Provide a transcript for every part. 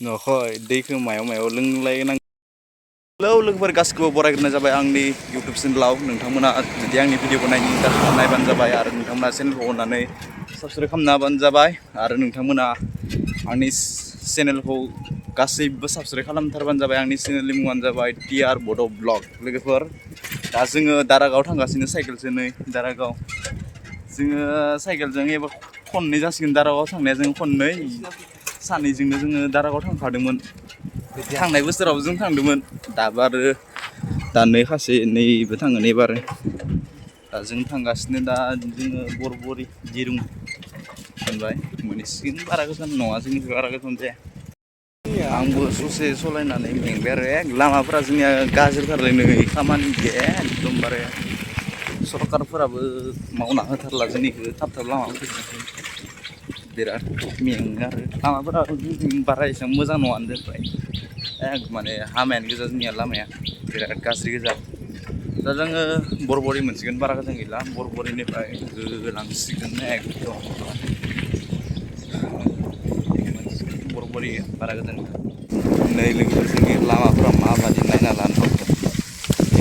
नखय दैखौ मायाव लोंलायनांगौ। हेलौ लोगोफोर गासिखौबो बरायग्रोनाय जाबाय आंनि इउटुब चेनेलाव। नोंथांमोना जुदि आंनि भिडिअखौ नायबानो जाबाय आरो नोंथांमोना चेनेलखौ अननानै साबस्क्राइब खालामना होबानो जाबाय आरो नोंथांमोना आंनि चेनेलखौ गासैबो साबस्क्राइब खालामथारबानो जाबाय। आंनि चेनेलनि मुङानो जाबाय TR बड' ब्लग। लोगोफोर दा जोङो दारागाव थांगासिनो साइकेलजों नै दारागाव। जोङो साइकेलजों एबार खननै जासिगोन दारागाव थांनाया जों खननै सानैजोंनो जोङो दारागाव थांखादोंमोन। थांनाय बोसोराव जों थांदोंमोन दाबो आरो दा नै खासे नैबो थांगोन एबार। दा जों थांगासिनो दा जोङो बरबरि दिरुं मोनबाय मोनहैसिगोन। बारा गोजान नङा जोंनिफ्राय बारा गोजान जाया। आंबो ससे सलायनानै मेंबाय आरो लामाफोरा जोंनिया गाज्रिथारलै नै खामानि गैया एकदमबारे सरकारफोराबो मावना होथारला जोंनिखौ थाब लामाफोरखौ बिराद मेङो आरो लामाफोरा बारा एसेबां मोजां नङानो देग्लाय माने हामायानो गोजा जोंनिया लामाया बिराद गाज्रि गोजा। दा जोङो बरबरि मोनसिगोन बारा गोजान गैला बरबरिनिफ्राय होलांसिगोन एकदम बरबरि बारा गोजान नै लोगोफोर जोंनि लामाफोरा माबादि नायना लानो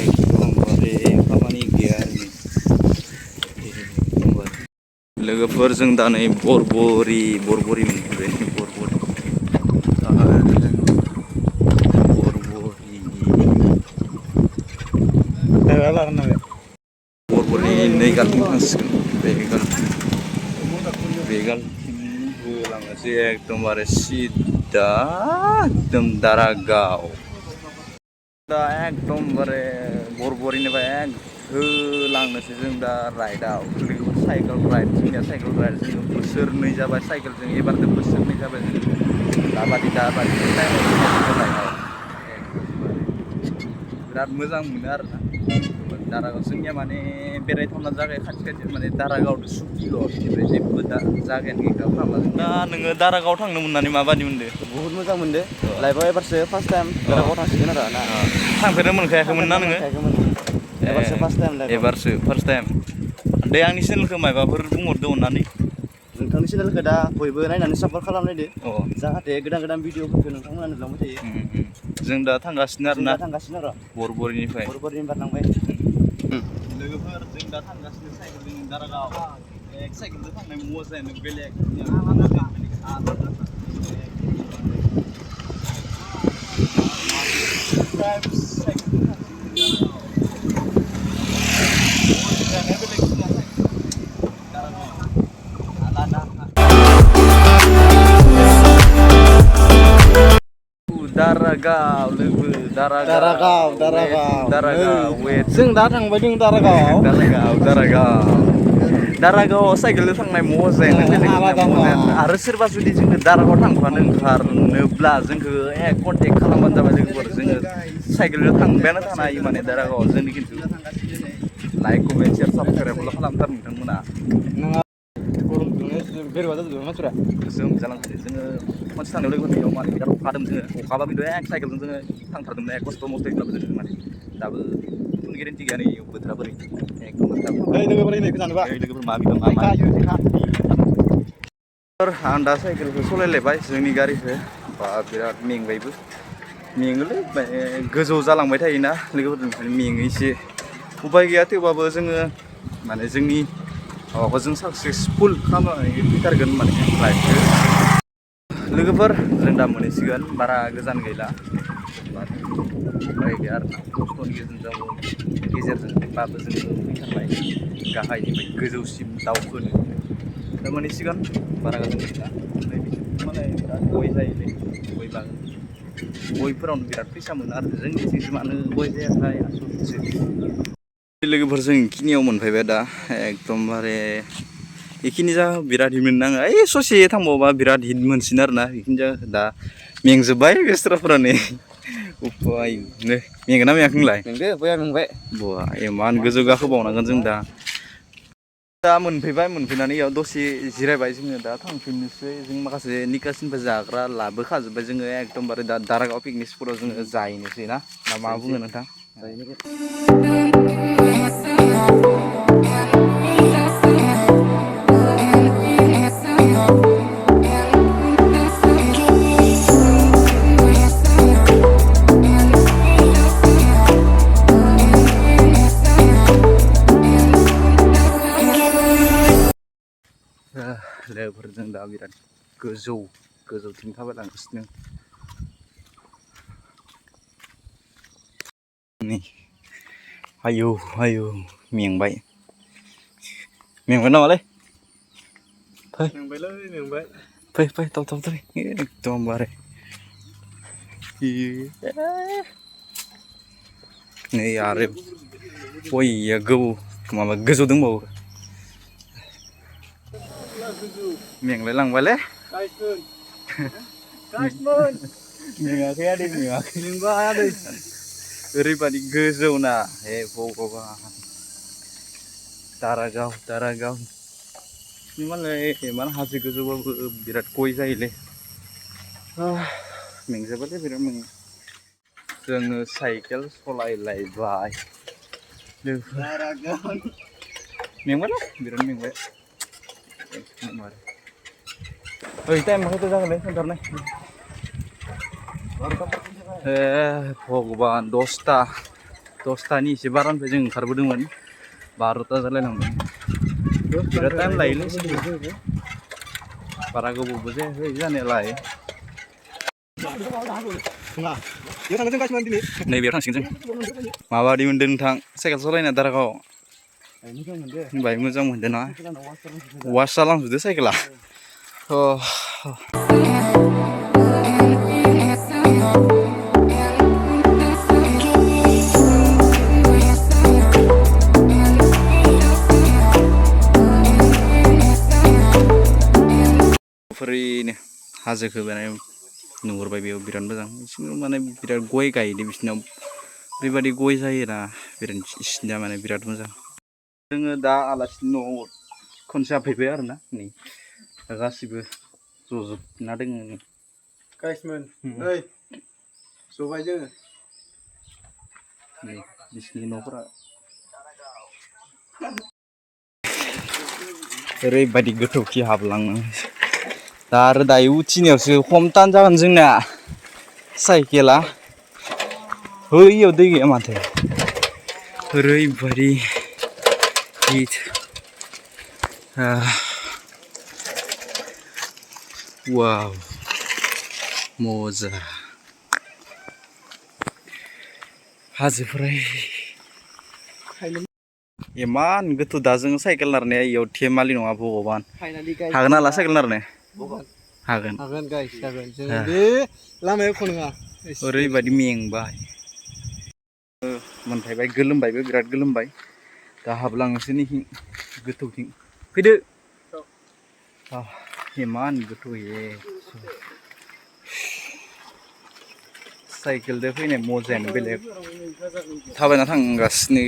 एकदमबारे खामानि गैया आरो लोगोफोर जों दा नै बरबरि मोनफैबाय बरबरि नै गालथिं थांसिगोन बे गालथिं होलांनोसै एकदमबारे सिदा एकदम दारागाव। दा एकदमबारे बरबरिनिफ्राय होलांनोसै जों दा राइडआव लोगोफोर साइकेल राइड जोंनिया साइकेल राइड जोङो बोसोरनै जाबाय साइकेलजों एबारनो बोसोरनै जाबाय जों दाबादि टाइमाव बिराद मोजां मोनो आरोना दारागाव जोंनिया माने बेरायथावना जागाया खाथि माने दारागाव सुकिल' बेनिफ्राय जेबो दा जागायानो गैखाला। दा नोङो दारागाव थांनो मोननानै माबादि मोनदों? बहुत मोजां मोनदों लाइफआव एबारसो फार्स्ट टाइम दारागाव थांसिगोन आरो ना। थांफेरनो मोनखायाखैमोन ना नोङो? एबारसो फार्स्ट टाइम एबारसो फार्स्ट टाइम। दे आंनि चेनेलखौ मायबाफोर बुंहरदो अननानै। नोंथांनि चेनेलखौ दा बयबो नायनानै सापर्ट खालामलायदो जाहाथे गोदान भिडिअफोरखौ नोंथांमोना नुलांबाय थायो। जों दा थांगासिनो आरोना आरो बरबरिनिफ्राय बारलांबाय लोगोफोर जों दा थांगासिनो साइकेलजों दारागाव साइकेलजों थांनाय मजायानो बेलेग दारागाव लोगो दारागाव जों दा थांबाय दं दारागावआव साइकेलजों थांनाय मजायानो बेलेग आरो सोरबा जुदि जोङो दारागाव थांफानो ओंखारनोब्ला जोंखौ कन्टेक्ट खालामबानो जाबाय लोगोफोर जोङो साइकेलजों थांबायानो थानो हायो माने दारागावआव जोंनि खिन्थु लाइक कमेन्ट शेयार साबस्क्राइबल' खालामथार नोंथांमोना गोसोम जालांखायो जोङो खनसे थांनायाव लोगोफोरनियाव माने बिराद अखा हादोंमोन जोङो अखाबा खिन्थु साइकेलजों जोङो थांथारदोंमोन खस्थ' मस्थ'यैब्लाबो जोङो माने दाबो खुनु गेरेन्टि गैया नै बोथोरा बोरै लोगोफोर मा बिदों आं दा साइकेलखौ सालायलायबाय जोंनि गारिखौ बा बिराद मेंबायबो मेङोलै गोजौ जालांबाय थायोना लोगोफोरजों मेङो एसे उपाय गैया थेवबाबो जोङो माने जोंनि माबाखौ जों साक्सेसफुल खालामनानै फैथारगोन माने लाइफखौ। लोगोफोर जों दा मोनहैसिगोन बारा गोजान गैला उपाय गैया आरोना खस्थ'नि गेजेरजोंबाबो जोङो फैथारबाय गाहायनिफ्राय गोजौसिम दावखोनो दा मोनहैसिगोन बारा गोजान गैला मालाय बिराद गय जायोलै गय बागान गयफोरावनो बिराद फैसा मोनो आरो जोंनिथिंसो मानो गय जायाथाय आसलसो। लोगोफोर जों बेखिनियाव मोनफैबाय दा एकदमबारे बेखिनि जा बिराद हिट मोनो आङो ओइ ससे थांबावबा बिराद हिट मोनसिन आरोना बेखिनि जा दा मेंजोब्बाय बेस्राफोरानो उपायनो मेंगोना मेङाखै नोंलाय? मेंदो बया मेंबाय बा इमान गोजौ गाखोबावनांगोन जों दा मोनफैबाय मोनफैनानै इयाव दसे जिरायबाय जोङो दा थांफिननोसै जों माखासे निकासिनिफ्राय जाग्रा लाबोखाजोब्बाय जोङो एकदमबारे दा दारागाव पिकनिक स्पटआव जोङो जाहैनोसै ना मा बुङो नोंथां? जों दा बिराद गोजौथिं थाबायलांगासिनो नै आयौ मेंबाय नामालै फै थाब एकदमबारे नै आरो गयया माबा गोजौ दंबावो मेंलाय लांबायलै मेङाखै आदै मेंबाय ओरैबादि गोजौना हे भगबान दारागाव मालाय इमान हाजो गोजौबाबो बिराद गय जायोलै मेंजोबालै बिराद मेङो जोङो साइकेल सलायलायबाय मेंबायलै बिराद मेंबाय ओइ टाइमा खैथा जागोनलै खोन्थानाय ए भगबान 10थानि एसे बारानिफ्राय जों ओंखारबोदोंमोन 12ता जालायलांबाय बिराद टाइम लायोलै बारा गोबावबो जायाखै जानायालाय नैबेयाव थांसिगोन जों माबादि मोनदों नोंथां साइकेल सालायना दारागाव बाय मोजां मोनदों ना वास जालांजोबदो साइकेला ओरैनो हाजोखौ माने नुहुरबाय बेयाव बिराद मोजां बिसोरनो माने बिराद गय गायदों बिसोरनाव ओरैबादि गय जायोना बिराद इसिनिया माने बिराद मोजां जोङो दा आलासिनि न'आव खनसे हाबफैबाय आरोना नै गासिबो जजोबना दोङो गाइसमोन नै जबाय जोङो नै बिसिनि न'फोरा ओरैबायदि गोथौथि हाबलाङो दा आरो दायो उथिनायावसो खम टान जागोन जोंना साइकेला बैयाव दै गैया माथो ओरैबायदि हिट वाव मजा हाजोफोरा इमान गोथौ दा जों साइकेल नारनाया इयाव धेमालि नङा भगबान हागोन हाला साइकेल नारनो हागोन गाइस हागोन जों बे लामायाव एख' नङा ओरैबायदि मेंबाय मोनफैबाय गोलोमबायबो बिराद गोलोमबाय दा हाबलांनोसै निहिं गोथौथिं फैदो इमान गोथौ साइकेलजों फैनाय मजायानो बेलेग थाबायना थांगासिनो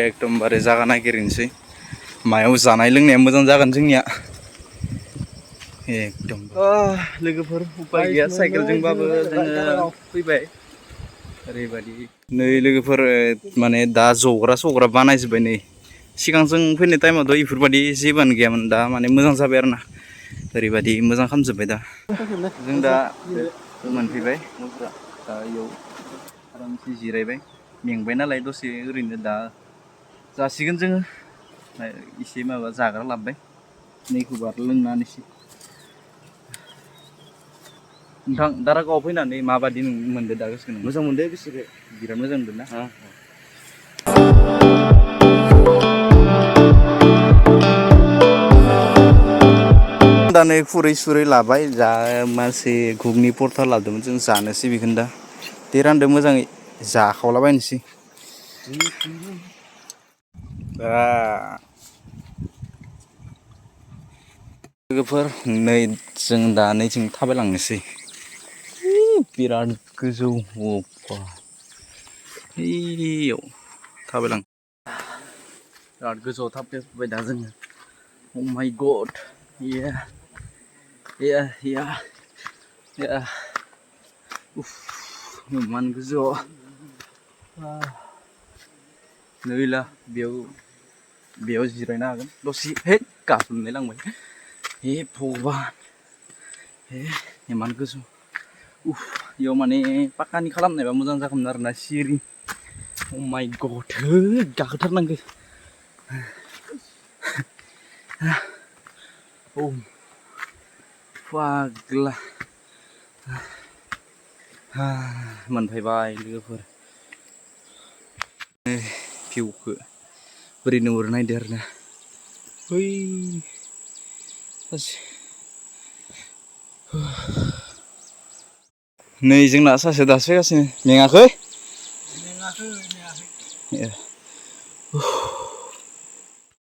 एकदमबारे जागा नागिरनोसै मायाव जानाय लोंनाया मोजां जागोन जोंनिया एकदम लोगोफोर उपाय गैया साइकेलजोंबाबो जोङो फैबाय ओरैबायदि नै लोगोफोर माने दा जग्रा बानायजोब्बाय नै सिगां जों फैनाय टाइमावथ' इफोरबायदि जेबोआनो गैयामोन दा माने मोजां जाबाय आरो ना ओरैबायदि मोजां खालामजोब्बाय दा जों दा मोनफैबाय दा इयाव आरामसे जिरायबाय मेंबाय नालाय दसे ओरैनो दा जासिगोन जोङो एसे माबा जाग्रा लाबोबाय नैखौबो आरो लोंनानैसै नोंथां दारागावआव फैनानै माबादि मोनदो दा गोसोखौ मोजां मोनदो गोसोखौ बिराद मोजां मोनदों ना दा नै खुरै सुरै लाबाय जा मानसि घुगनि परथा लाबोदोंमोन जों जानोसै बेखौनो दा दे रानदो मोजाङै जाखावलाबायनोसै लोगोफोर नै जों दा नैथिं थाबायलांनोसै बिराद गोजौ ओइयाव थाबायलां बिराद गोजौआव थाबायबाय दा जोङो Oh my god yeah इमान गोजौआव नैला बेयाव जिरायनो हागोन दसे हे गाफ्लुंलाय लांबाय हे भगबान हे इमान गोजौ इयाव माने पाक्कानि खालामनायबा मोजां जागौमोन आरोना सिरि Oh my god गाखोथारनांगौ फाग्ला मोनफैबाय लोगोफोर भिउखौ बोरै नुहुरो नायदो आरोना बै नै जोंना सासे दासो फैगासिनो मेङाखै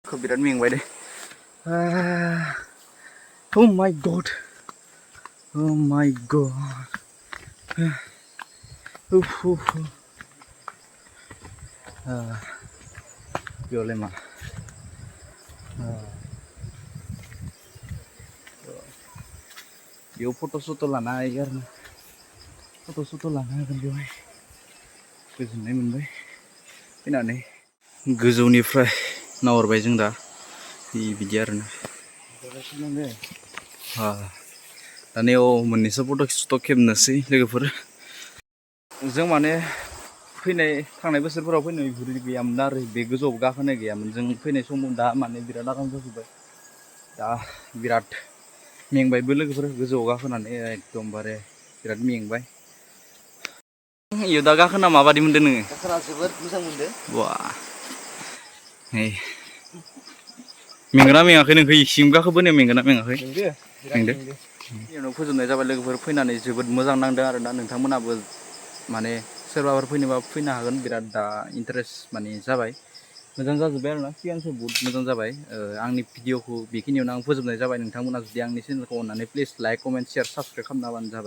बिराद मेंबाय दे Oh my god. Oh my god. Boleh mah. Yo foto-foto lana ya kan. Foto-foto lana kan yo. Goजोननाय मोनबाय फैनानै गोजौनिफ्राय नाहरबाय जों दा बिदि आरोना दानियाव मोननैसो फट' खेबनोसै लोगोफोर जों माने थांनाय बोसोरफोराव फैनाय बेफोर गैयामोन आरो बे गोजौआव गाखोनाय गैयामोन जों फैनाय समाव दा माने बिराद आराम जाजोब्बाय दा बिराद मेंबायबो लोगोफोर गोजौआव गाखोनानै एकदमबारे बिराद मेंबाय इयो दा गाखोना माबादि मोनदों नोङो? गाखोना जोबोद मोजां मोनदों। वाह मेंगोना मेङाखै नोंखौ इसिम गाखोबोनायाव मेंगोना मेङाखै? मेंदो इयुनाव फोजोबनाय जाबाय लोगोफोर फैनानै जोबोद मोजां नांदों आरोना नोंथांमोनाबो माने सोरबाफोर फैनोबा फैनो हागोन बिराद दा इन्टारेस्ट माने जाबाय मोजां जाजोब्बाय आरोना सिगांसो बहुत मोजां जाबाय आंनि भिडिअखौ बेखिनियावनो आं फोजोबनाय जाबाय नोंथांमोना जुदि आंनि चेनेलखौ अननानै please like comment share subscribe खालामना होबानो जाबाय।